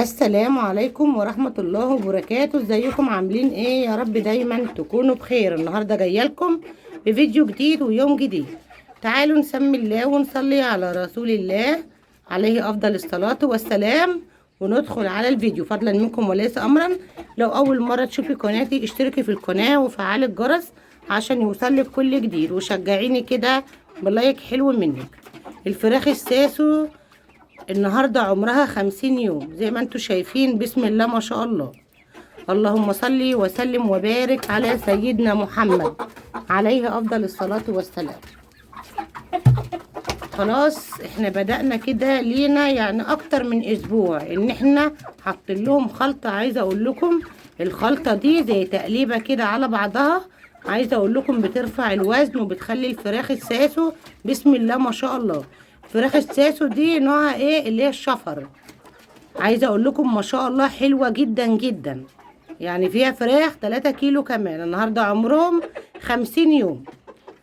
السلام عليكم ورحمة الله وبركاته. ازيكم عاملين ايه؟ يا رب دايما تكونوا بخير. النهاردة جاية لكم بفيديو جديد ويوم جديد. تعالوا نسمي الله ونصلي على رسول الله عليه افضل الصلاة والسلام، وندخل على الفيديو. فضلا منكم وليس امرا، لو اول مرة تشوفي قناتي اشتركي في القناة وفعلي الجرس عشان يوصلك كل جديد، وشجعيني كده ب like حلو منك. الفراخ الساسو النهاردة عمرها 50 يوم زي ما انتم شايفين، بسم الله ما شاء الله. اللهم صلي وسلم وبارك على سيدنا محمد عليه افضل الصلاة والسلام. خلاص احنا بدأنا كده لينا يعني اكتر من اسبوع ان احنا حاطين لهم خلطة. عايزة اقول لكم الخلطة دي زي تقليبة كده على بعضها، عايزة اقول لكم بترفع الوزن وبتخلي الفراخ الساسو بسم الله ما شاء الله. فراخ الساسو دي نوعها ايه؟ اللي هي الشفر. عايزه اقول لكم ما شاء الله حلوة جدا جدا، يعني فيها فراخ 3 كيلو كمان. النهارده عمرهم 50 يوم،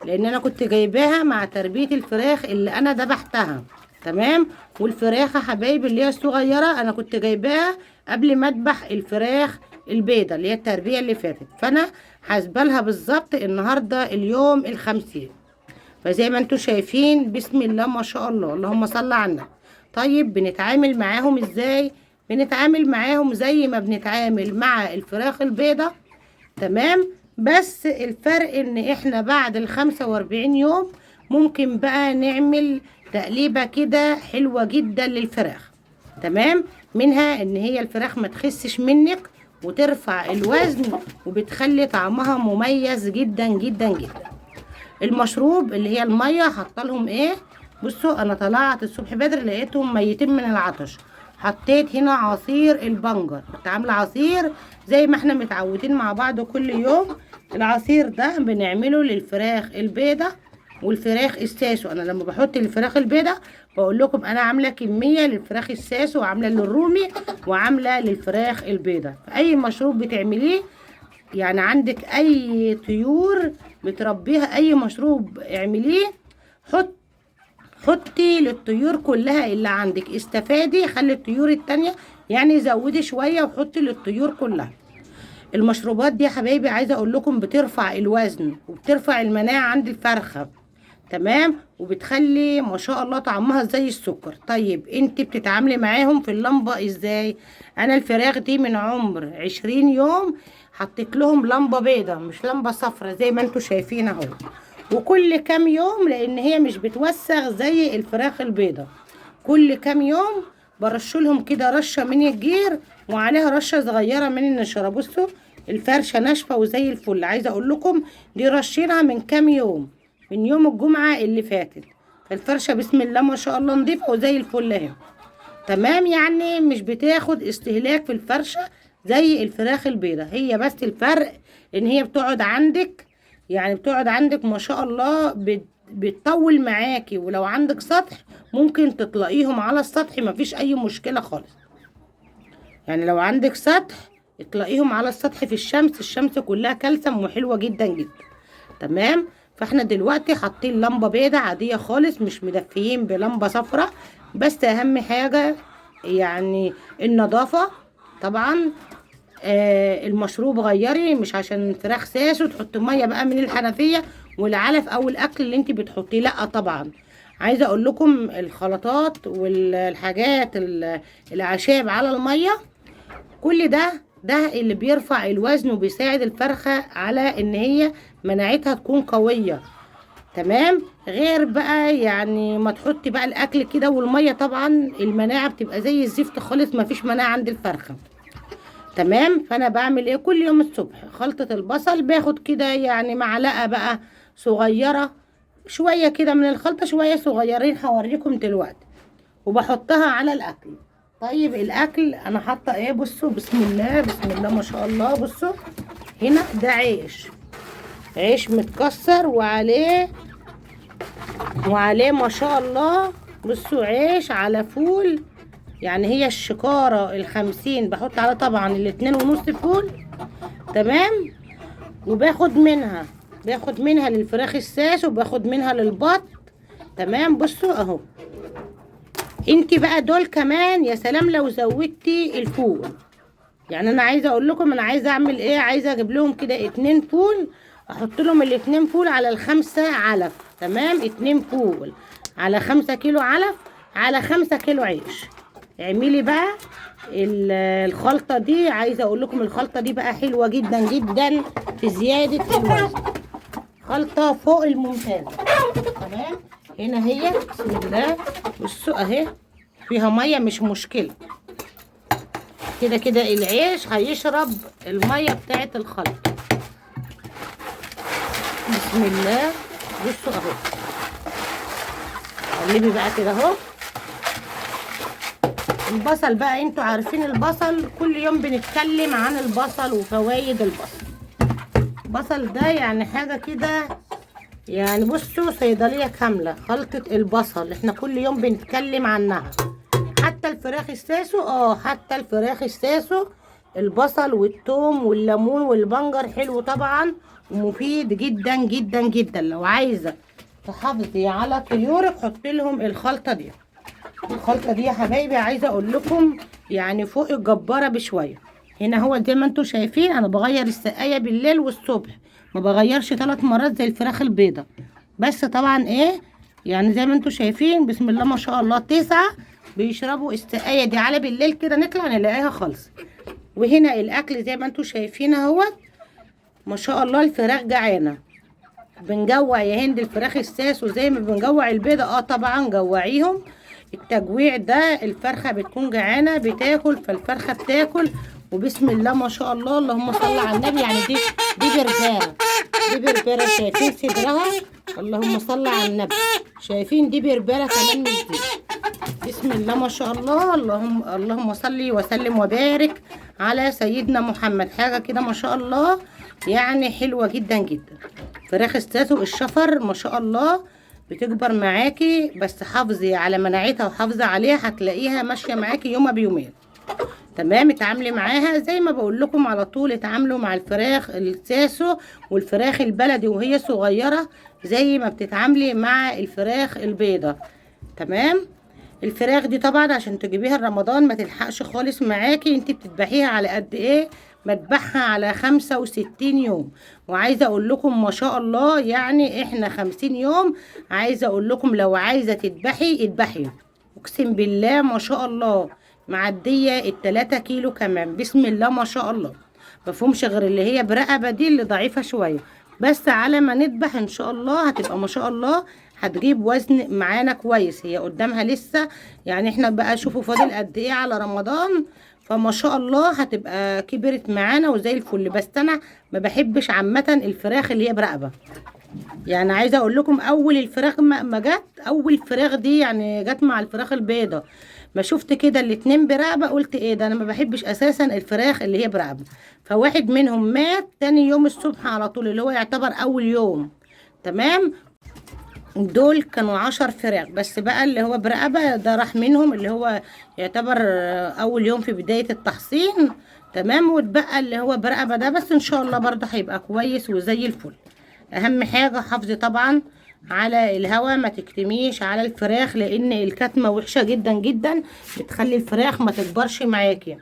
لان انا كنت جايباها مع تربيه الفراخ اللي انا ذبحتها، تمام. والفراخ يا حبايبي اللي هي الصغيرة انا كنت جايباها قبل ما اذبح الفراخ البيضة اللي هي التربية اللي فاتت، فانا حاسبه لها بالظبط النهارده اليوم 50. فزي ما انتم شايفين بسم الله ما شاء الله، اللهم صل على النبي. طيب بنتعامل معاهم ازاي؟ بنتعامل معاهم زي ما بنتعامل مع الفراخ البيضة، تمام. بس الفرق ان احنا بعد 45 يوم ممكن بقى نعمل تقليبة كده حلوة جدا للفراخ، تمام. منها ان هي الفراخ ما تخسش منك وترفع الوزن، وبتخلي طعمها مميز جدا جدا جدا. المشروب اللي هي المية حاطه لهم ايه؟ بصوا انا طلعت الصبح بدري لقيتهم ميتين من العطش، حطيت هنا عصير البنجر. كنت عامله عصير زي ما احنا متعودين مع بعض كل يوم. العصير ده بنعمله للفراخ البيضة والفراخ الساسو. انا لما بحط الفراخ البيضة بقول لكم انا عامله كمية للفراخ الساسو، وعامله للرومي، وعامله للفراخ البيضة. اي مشروب بتعمليه، يعني عندك اي طيور بتربيها، اي مشروب اعمليه حطي للطيور كلها اللي عندك، استفادي، خلي الطيور التانية يعني زودي شوية وحطي للطيور كلها. المشروبات دي يا حبايبي عايزة اقول لكم بترفع الوزن وبترفع المناعة عند الفرخة، تمام، وبتخلي ما شاء الله طعمها زي السكر. طيب انت بتتعاملي معاهم في اللمبة ازاي؟ انا الفراخ دي من عمر 20 يوم حطيت لهم لمبة بيضة مش لمبة صفرة زي ما انتوا شايفين اهو، وكل كام يوم، لان هي مش بتوسخ زي الفراخ البيضة، كل كام يوم برش لهم كده رشة من الجير وعليها رشة صغيرة من النشارة. بصوا الفرشة ناشفة وزي الفل. عايزة اقول لكم دي رشينها من كام يوم، من يوم الجمعة اللي فاتت، فالفرشة بسم الله ما شاء الله نضيفة وزي الفل اهي، تمام. يعني مش بتاخد استهلاك في الفرشة زي الفراخ البيضة، هي بس الفرق ان هي بتقعد عندك، يعني بتقعد عندك ما شاء الله بتطول معاكي، ولو عندك سطح ممكن تطلقيهم على السطح مفيش اي مشكلة خالص. يعني لو عندك سطح اطلقيهم على السطح في الشمس، الشمس كلها كالسيوم وحلوة جدا جدا، تمام. فاحنا دلوقتي حاطين لمبة بيضة عادية خالص، مش مدفيين بلمبة صفرة، بس اهم حاجة يعني النظافة طبعا. المشروب غيري، مش عشان فراخ ساسو تحط مية بقى من الحنفية والعلف او الاكل اللي انت بتحطيه، لا طبعا. عايزه اقول لكم الخلطات والحاجات الاعشاب على المية، كل ده اللي بيرفع الوزن وبيساعد الفرخه على ان هي مناعتها تكون قوية، تمام. غير بقى يعني ما تحطي بقى الاكل كده والمية، طبعا المناعة بتبقى زي الزفت خالص، مفيش مناعة عند الفرخه، تمام. فانا بعمل ايه كل يوم الصبح؟ خلطه البصل باخد كده يعني معلقه بقى صغيرة شوية كده من الخلطة، شوية صغيرين هوريكم دلوقتي، وبحطها على الاكل. طيب الاكل انا حاطه ايه؟ بصوا بسم الله بسم الله ما شاء الله. بصوا هنا ده عيش، عيش متكسر وعليه ما شاء الله. بصوا عيش على فول، يعني هي الشكارة 50 بحط على طبعا 2.5 فول، تمام. وباخد منها للفراخ الساس، وباخد منها للبط، تمام. بصوا اهو انت بقى دول كمان يا سلام لو زودتي الفول. يعني انا عايزه اقول لكم انا عايزه اعمل ايه، عايزه اجيب لهم كده 2 فول، احط لهم ال2 فول على ال5 علف. تمام، 2 فول على 5 كيلو علف على 5 كيلو عيش. اعملي بقى الخلطة دي. عايزه اقول لكم الخلطة دي بقى حلوة جدا جدا في زيادة الوزن، خلطه فوق الممتازة. تمام، هنا هي بسم الله، بصوا اهي فيها مية مش مشكلة، كده كده العيش هيشرب المية بتاعت الخلطة. بسم الله، بصوا اهو، قلبي بقى كده اهو. البصل بقى انتوا عارفين البصل، كل يوم بنتكلم عن البصل وفوائد البصل. البصل ده يعني حاجة كده، يعني بصوا صيدلية كاملة خلطه البصل، احنا كل يوم بنتكلم عنها. حتى الفراخ الساسو، حتى الفراخ الساسو البصل والثوم والليمون والبنجر حلو طبعا ومفيد جدا جدا جدا. لو عايزه تحافظي على طيورك حطي لهم الخلطة دي. الخلطة دي يا حبايبي عايزه اقول لكم يعني فوق الجبارة بشوية. هنا هو زي ما انتم شايفين انا بغير السقاية بالليل والصبح، ما بغيرش 3 مرات زي الفراخ البيضة. بس طبعا ايه يعني زي ما انتم شايفين بسم الله ما شاء الله 9 بيشربوا السقاية دي على بالليل كده، نطلع نلاقيها خالص. وهنا الاكل زي ما انتم شايفين اهوت ما شاء الله الفراخ جعانة. بنجوع يا هند الفراخ الساس وزي ما بنجوع البيضة، طبعا جوعيهم. التجويع ده الفرخه بتكون جعانة بتاكل، فالفرخه بتاكل وبسم الله ما شاء الله اللهم صل على النبي. يعني دي بربره، دي بربره شايفين صدرها، اللهم صل على النبي، شايفين دي بربره كمان مش دي. بسم الله ما شاء الله، اللهم صل وسلم وبارك على سيدنا محمد. حاجة كده ما شاء الله يعني حلوة جدا جدا. فراخ الساسو الشفر ما شاء الله بتكبر معاكي، بس حافظي على مناعتها وحافظي عليها هتلاقيها ماشية معاكي يوم بيومين. تمام، اتعاملي معاها زي ما بقول لكم على طول، اتعاملوا مع الفراخ الساسو والفراخ البلدي وهي صغيرة زي ما بتتعاملي مع الفراخ البيضة. تمام، الفراخ دي طبعا عشان تجيبيها رمضان ما تلحقش خالص معاكي، انت بتذبحيها على قد ايه؟ مذبحها على 65 يوم. وعايزه اقول لكم ما شاء الله يعني احنا 50 يوم، عايزه اقول لكم لو عايزه تذبحي اذبحي، اقسم بالله ما شاء الله معدية 3 كيلو كمان بسم الله ما شاء الله. مفهومش غير اللي هي برقبه دي اللي ضعيفة شوية، بس على ما نذبح ان شاء الله هتبقى ما شاء الله هتجيب وزن معانا كويس. هي قدامها لسه يعني احنا بقى شوفوا فاضل قد ايه على رمضان، فما شاء الله هتبقى كبرت معانا وزي الفل. بس انا ما بحبش عامة الفراخ اللي هي برقبه، يعني عايزه اقول لكم اول الفراخ ما جت، اول فراخ دي يعني جت مع الفراخ البيضة، ما شفت كده الاتنين برقبه قلت ايه ده، انا ما بحبش اساسا الفراخ اللي هي برقبه. فواحد منهم مات تاني يوم الصبح على طول اللي هو يعتبر اول يوم. تمام، دول كانوا 10 فراخ بس بقى اللي هو برقبه ده راح منهم اللي هو يعتبر اول يوم في بداية التحصين. تمام، واتبقى اللي هو برقبه ده، بس ان شاء الله برضه هيبقى كويس وزي الفل. اهم حاجة حافظي طبعا على الهواء، ما تكتميش على الفراخ لان الكتمه وحشة جدا جدا، بتخلي الفراخ ما تكبرش معاكي.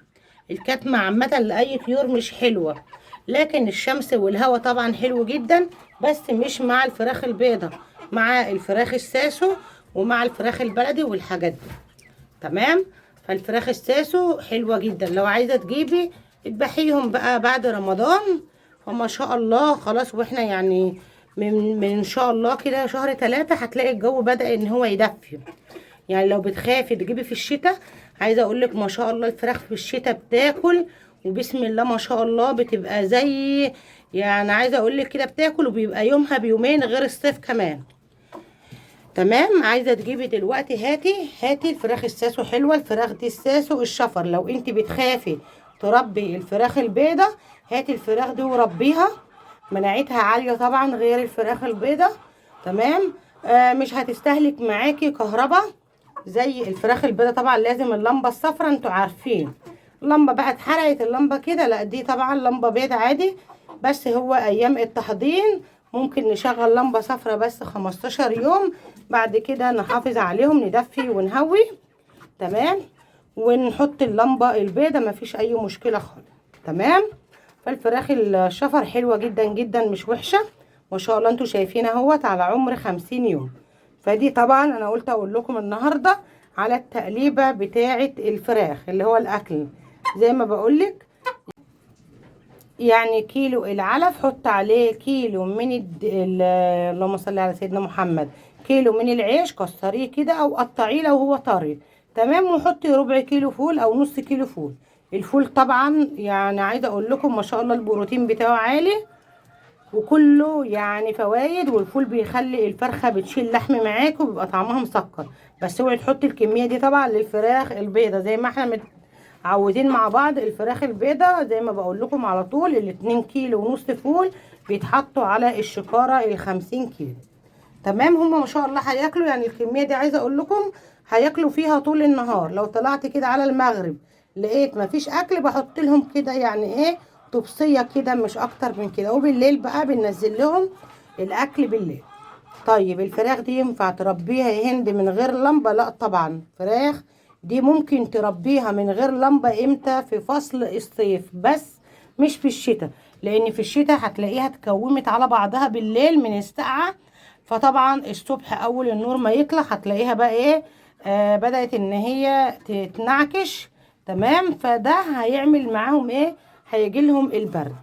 الكتمه عامة لاي طيور مش حلوة، لكن الشمس والهواء طبعا حلو جدا، بس مش مع الفراخ البيضة، مع الفراخ الساسو ومع الفراخ البلدي والحاجات دي. تمام، فالفراخ الساسو حلوة جدا. لو عايزه تجيبي اذبحيهم بقى بعد رمضان، فما شاء الله خلاص. واحنا يعني من ان شاء الله كده شهر 3 هتلاقي الجو بدأ ان هو يدفي. يعني لو بتخافي تجيبي في الشتاء، عايزه اقول لك ما شاء الله الفراخ في الشتاء بتاكل وبسم الله ما شاء الله بتبقى زي يعني عايزه اقول لك كده بتاكل وبيبقى يومها بيومين غير الصيف كمان. تمام، عايزه تجيبي دلوقتي هاتي الفراخ الساسو حلوة، الفراخ دي الساسو الشفر. لو انت بتخافي تربي الفراخ البيضة هاتي الفراخ دي وربيها، مناعتها عالية طبعا غير الفراخ البيضة. تمام، مش هتستهلك معاكي كهرباء زي الفراخ البيضة، طبعا لازم اللمبة الصفرا، انتوا عارفين اللمبة بقى اتحرقت اللمبة كده، لا دي طبعا لمبة بيضة عادي، بس هو ايام التحضير ممكن نشغل لمبة صفرا بس 15 يوم، بعد كده نحافظ عليهم ندفي ونهوي. تمام، ونحط اللمبة البيضة، مفيش اي مشكلة خالص. تمام. فالفراخ الشفر حلوة جدا جدا، مش وحشة ما شاء الله. انتوا شايفين اهوت على عمر 50 يوم. فدي طبعا انا قلت اقول لكم النهارده على التقليبه بتاعه الفراخ اللي هو الاكل. زي ما بقولك يعني كيلو العلف حط عليه كيلو من اللهم صل على سيدنا محمد، كيلو من العيش، كسريه كده او قطعية لو هو طري. تمام. وحطي ربع كيلو فول او نص كيلو فول. الفول طبعا يعني عايزه اقول لكم ما شاء الله البروتين بتاعه عالي وكله يعني فوايد، والفول بيخلي الفرخه بتشيل لحم معاك وبيبقى طعمها مسكر. بس اوعي تحطي الكمية دي طبعا للفراخ البيضة، زي ما احنا متعودين مع بعض. الفراخ البيضة زي ما بقول لكم على طول 2.5 كيلو فول بيتحطوا على الشكاره 50 كيلو. تمام. هما ما شاء الله هياكلوا، يعني الكمية دي عايزه اقول لكم هياكلوا فيها طول النهار. لو طلعت كده على المغرب لقيت مفيش اكل بحط لهم كده يعني ايه طبسيه كده، مش اكتر من كده. وبالليل بقى بننزل لهم الاكل بالليل. طيب الفراخ دي ينفع تربيها يا هند من غير لمبة؟ لا طبعا، فراخ دي ممكن تربيها من غير لمبة امتى؟ في فصل الصيف بس، مش في الشتاء، لان في الشتاء هتلاقيها اتكومت على بعضها بالليل من السقعه. فطبعا الصبح اول النور ما يطلع هتلاقيها بقى ايه، بدأت ان هي تتنعكش. تمام. فده هيعمل معاهم ايه، هيجي لهم البرد.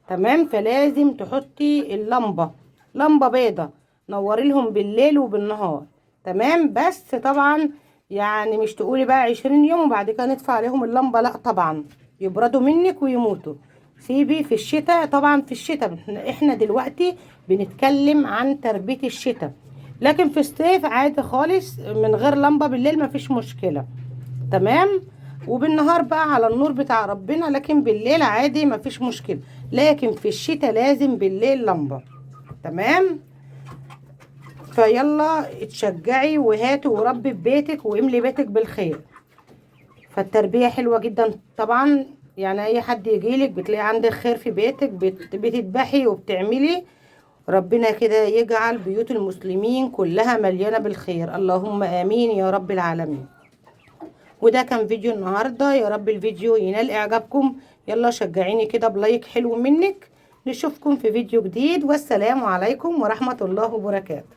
تمام. فلازم تحطي اللمبة، لمبة بيضة، نوري لهم بالليل وبالنهار. تمام. بس طبعا يعني مش تقولي بقى 20 يوم وبعد كده ندفع عليهم اللمبة، لا طبعا يبردوا منك ويموتوا. سيبي في الشتاء، طبعا في الشتاء احنا دلوقتي بنتكلم عن تربية الشتاء، لكن في الصيف عادي خالص من غير لمبة بالليل مفيش مشكلة. تمام. وبالنهار بقى على النور بتاع ربنا، لكن بالليل عادي مفيش مشكلة، لكن في الشتاء لازم بالليل لمبة. تمام. فيلا اتشجعي وهاتي وربي في بيتك واملي بيتك بالخير. فالتربية حلوة جدا طبعا، يعني اي حد يجيلك بتلاقي عندك خير في بيتك، بتذبحي وبتعملي. ربنا كده يجعل بيوت المسلمين كلها مليانة بالخير، اللهم امين يا رب العالمين. وده كان فيديو النهاردة، يا رب الفيديو ينال اعجابكم. يلا شجعيني كده بلايك حلو منك. نشوفكم في فيديو جديد، والسلام عليكم ورحمة الله وبركاته.